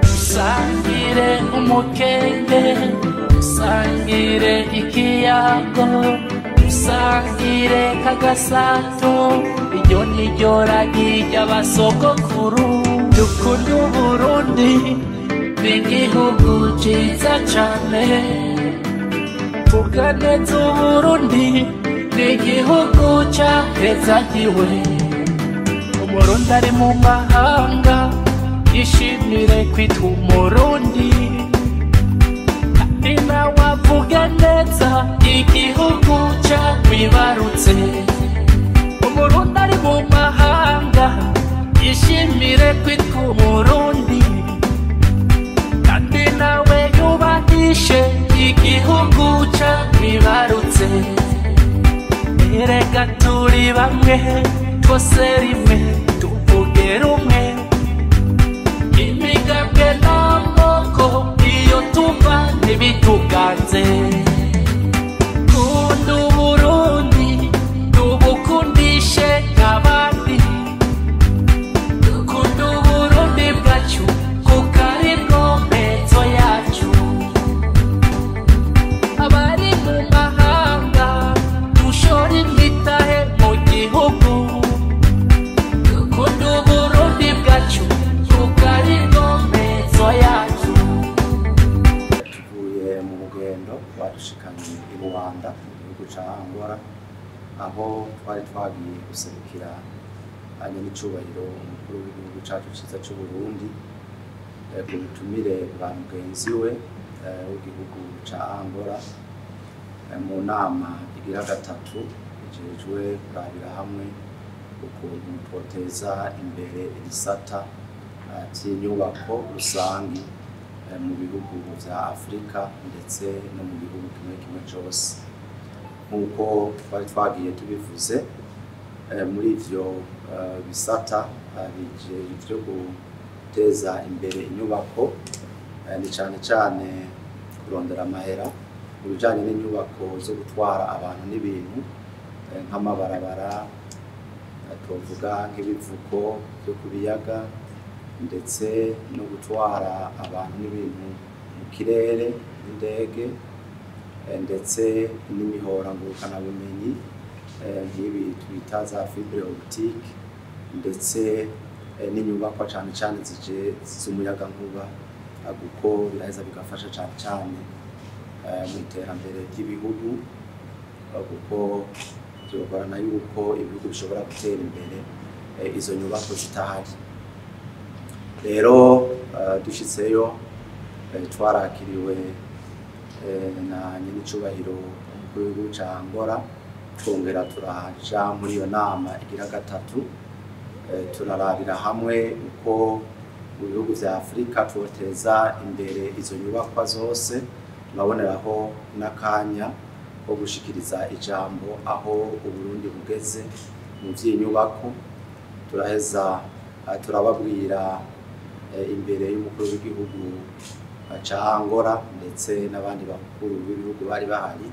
Dusangire umukenge, dusangire ikiyago, dusangire kagasato, iryo niryo ragi ry'abasogokuru. Dukunde Uburundi n'igihugu ciza cane, tuganeze Uburundi n'igihugu cahezagiwe. Umurundi ari mu mahanga yishimire kwitwa Umurundi, kandi nawe avuge neza igihugu cakwibarutse. Umurundi ari mu mahanga yishimire kwitwa Umurundi, kandi nawe yubahishe igihugu cakwibarutse. Erega turi bamwe twose rimwe, tuvuge rumwe, imigambwe n'amoko iyo tuva ntibituganze. Kunda Uburundi tubukundishe nk'abandi, dukunda Uburundi bwacu kuko aribwo mpezo yacu. Abari mu mahanga dushore imitahe mu gihugu, dukunda Uburundi bwacu kuko aribwo mpezo yacu. Tuvuye mu rugendo rwadushikanye i Rwanda mu gihugu ca Angola, aho twari twagiye guserukira nyenicubahiro umukuru w'igihugu cacu ciza c'Uburundi ku butumire bwa mugenzi we w'igihugu ca Angola, mu nama igira gatatu ijejwe kurabira hamwe ukuntu twoteza imbere ibisata vy'inyubako rusangi mu bihugu vya Afrika ndetse no mu gihugu kimwe kimwe cose. Nk'uko twari twagiye tubivuze, muri ivyo bisata vyo guteza imbere inyubako, ni cane cane kurondera amahera mu bijanye n'inyubako zo gutwara abantu n'ibintu, nk'amabarabara, tuvuga nk'ibivuko vyo ku biyaga, ndetse no gutwara abantu n'ibintu mu kirere n'indege, ndetse n'imihora ngurukanabumenyi, nk'ibi twita za fibre optique, ndetse n'inyubakwa cane cane zije z'umuyagankuba, kuko biraheza bigafasha cane cane mu iterambere ry'ibihugu, kuko byogorana yuko ibihugu bishobora gutera imbere izo nyubako zitahari. Rero dushitseyo, twarakiriwe na nyenicubahiro umukuru w'igihugu ca Angola, twongera turaja muri iyo nama igira gatatu, turarabira hamwe uko mu bihugu vya Afrika twoteza imbere izo nyubakwa zose. Turaboneraho n'akanya ko gushikiriza ijambo aho Uburundi bugeze mu vy'inyubako. Turaheza turababwira imbere y'umukuru w'igihugu ca Angola ndetse n'abandi bakuru b'ibihugu bari bahari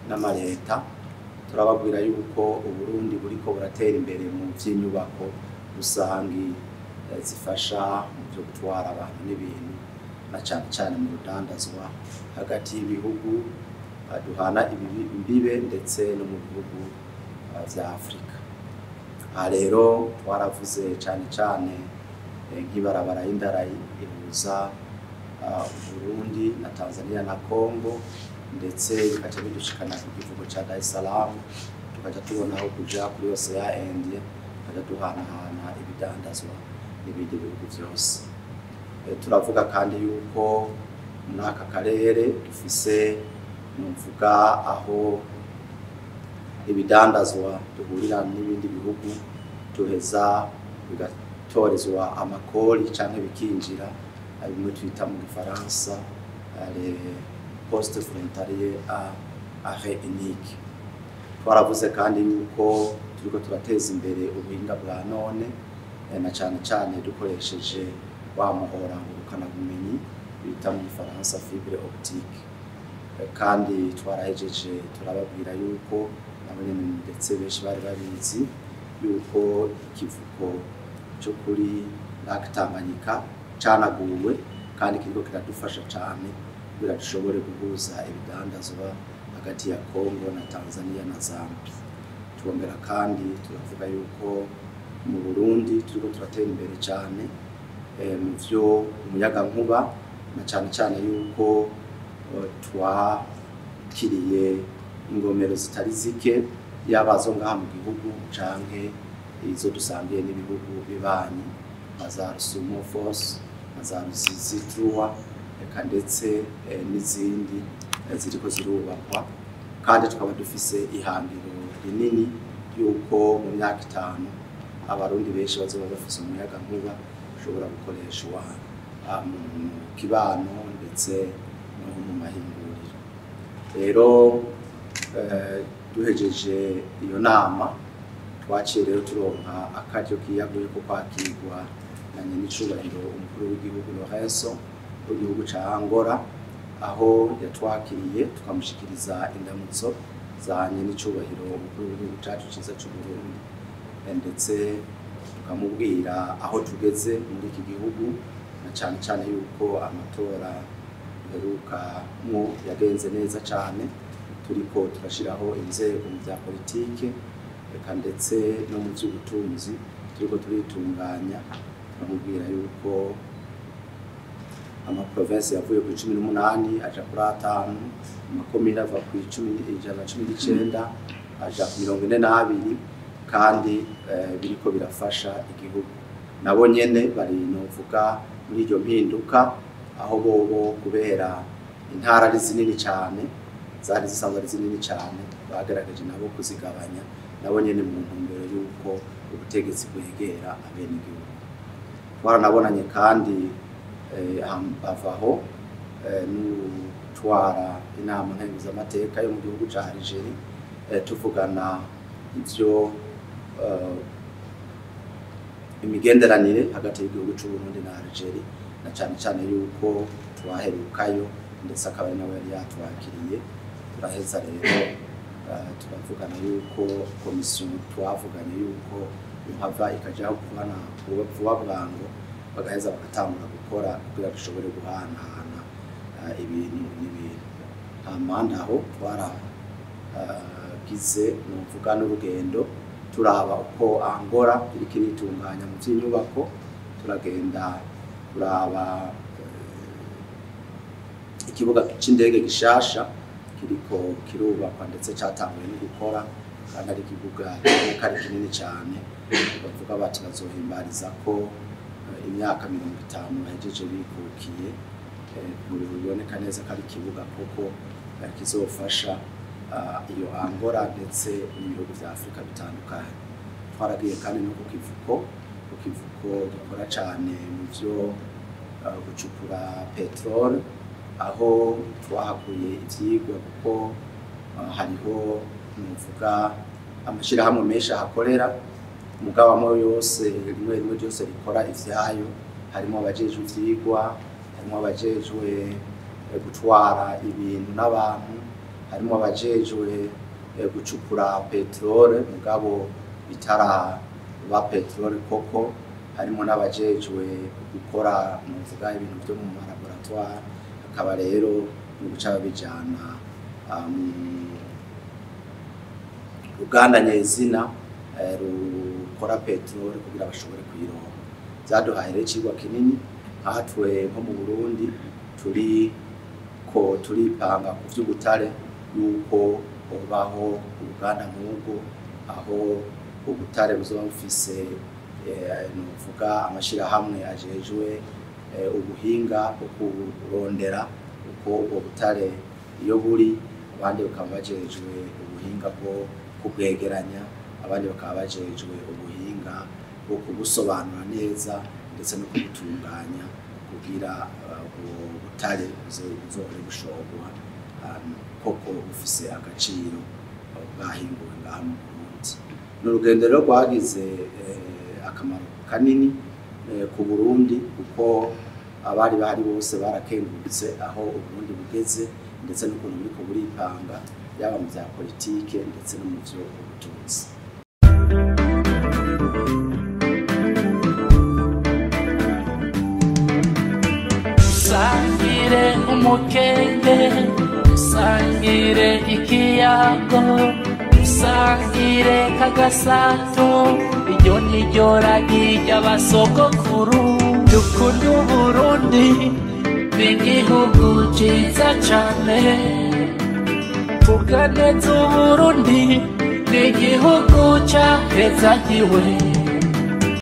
n'amareta, turababwira yuko Uburundi buriko buratera imbere mu vy'inyubako rusangi, zifasha mu vyo gutwara abantu n'ibintu, na cane cane mu rudandazwa hagati y'ibihugu duhana imbibe ndetse no mu bihugu vya Afrika. Aha rero twaravuze cane cane nk'ibarabara y'indarayi ihuza Burundi na Tanzania na Congo, ndetse bigaca bidushikana ku kivuko ca Dar es Salaam, tukaca tubona aho kuja kuri Océan Indien, tukaja duhanahana ibidandazwa n'ibindi bihugu vyose. Turavuga kandi yuko muri aka karere dufise, nuvuga, aho ibidandazwa duhurira n'ibindi bihugu tuheza bigatorezwa amakori canke bikinjira, bimwe twita mu gifaransa les postes frontaliers à arrêt unique. Twaravuze kandi yuko turiko turateza imbere ubuhinga bwa none, na cane cane dukoresheje wa muhora ngurukanabumenyi bita mu gifaransa fibre optique. Kandi twarahejeje turababwira yuko nabo nyene ndetse benshi bari babizi yuko ikivuko cyo kuri Lac Tanganyika canaguwe kandi kiriko kiradufasha cane kugira dushobore guhuza ibidandazwa hagati ya Congo na Tanzania na Zambia. Twongera kandi turavuga yuko mu Burundi turiko turatera imbere cane mu vyo umuyagankuba, na cane cane yuko twakiriye ingomero zitari zike, yaba zo ngaha mu gihugu canke izo dusangiye n'ibihugu bibanyi nka za Rusumo Force, nka za Ruzizi Truwa, eka ndetse n'izindi ziriko zirubakwa. Kandi tukaba dufise ihangiro rinini yuko mu myaka 5 abarundi benshi bazoba bafise umuyagankuba ushobora gukoreshwa mu kibano ndetse no mu mahinguriro. Rero duhejeje iyo nama twaciye rero turonka akaryo kiyaguye ko kwakirwa na nyenicubahiro umukuru w'igihugu Lourenço w'igihugu ca Angola, aho yatwakiriye tukamushikiriza indamutso za nyenicubahiro umukuru w'igihugu cacu ciza c'Uburundi, ndetse tukamubwira aho tugeze muri iki gihugu, na cane cane yuko amatora duherukamwo yagenze neza cane, turiko turashiraho inzego mu vya politike eka ndetse no mu vy'ubutunzi turiko turitunganya. Turamubwira yuko amaprovinsi yavuye ku 18 aja kuri 5, amakomine ava ku 119 aja ku 42, kandi biriko birafasha igihugu. Nabo nyene bari novuga muri iryo mpinduka, aho bobo kubera intara ari zinini cane, zari zisanzwe ari zinini cane, bagaragaje nabo kuzigabanya, nabo nyene mu ntumbero y'uko ubutegetsi bwegera abenegihugu. Twaranabonanye kandi bavaho n'utwara inama nkenguzamateka yo mu gihugu ca Algeria, tuvugana ivyo imigenderanire hagati y'igihugu c'u Burundi na Algeria, na cane cane yuko twaherukayo ndetse akaba ari nawe yari yatwakiriye. Turaheza rero turavugana yuko komisiyo twavuganye yuko yohava ikajaho kuvana vuba bwango, bagaheza bagatangura gukora kugira dushobore guhanahana ibintu n'ibintu. Hampande aho twaragize novuga n'urugendo turaba uko Angola iriko iritunganya mu vy'inyubako, turagenda kuraba ikibuga c'indege gishasha kiriko kirubakwa ndetse catanguye no gukora, kandi ari ikibuga kari kinini cane. Bavuga bati bazohimbariza ko imyaka 50 bahejeje bikukiye, biboneka neza ko ari ikibuga koko kizofasha iyo Angola ndetse n'ibihugu vya Afrika bitandukanye. Twaragiye kandi no ku kivuko gikora cane mu vyo gucukura petrole, aho twahakuye ivyigwa kuko hariho nuvuga amashirahamwe menshi ahakorera, mugabo amwe yose rimwe rimwe ryose rikora ivyayo, harimo abajejwe ivyigwa, harimo abajejwe gutwara ibintu n'abantu, harimo abajejwe gucukura petrole mugabo bitaraba petrole koko, harimo n'abajejwe gukora nuvuga ibintu vyo mu laboratoire. Akaba rero mu guca babijana ruganda nyezina rukora petrole kugira bashobore kuyironka. Vyaduhaye rero icigwa kinini nkatwe nko mu Burundi turi ko turipanga ku vy'ubutare yuko hobaho uruganda nk'urwo, aho ubutare buzoba bufise nuvuga amashirahamwe ajejwe ubuhinga bwo kurondera uko ubwo butare iyo buri, abandi bakaba bajejwe ubuhinga bwo kubwegeranya, abandi bakaba bajejwe ubuhinga bwo kubusobanura neza ndetse no kubutunganya kugira ubwo butare buzohore bushorwa koko bufise agaciro bwahinguwe ngaha mu Burundi. Ni urugendo rero rwagize akamaro kanini ku Burundi, kuko abari bahari bose barakengurutse aho Uburundi bugeze ndetse n'ukuntu buriko buripanga yaba mu bya politike ndetse no mu vy'ubutunzi. Usangire umukenge, usangire ikiyago, usangire kagasato, iryo ni ryo ragi ry'abasogokuru. Dukunde Uburundi, ni igihugu ciza cane. Vuga neza Uburundi, ni igihugu cahezagiwe.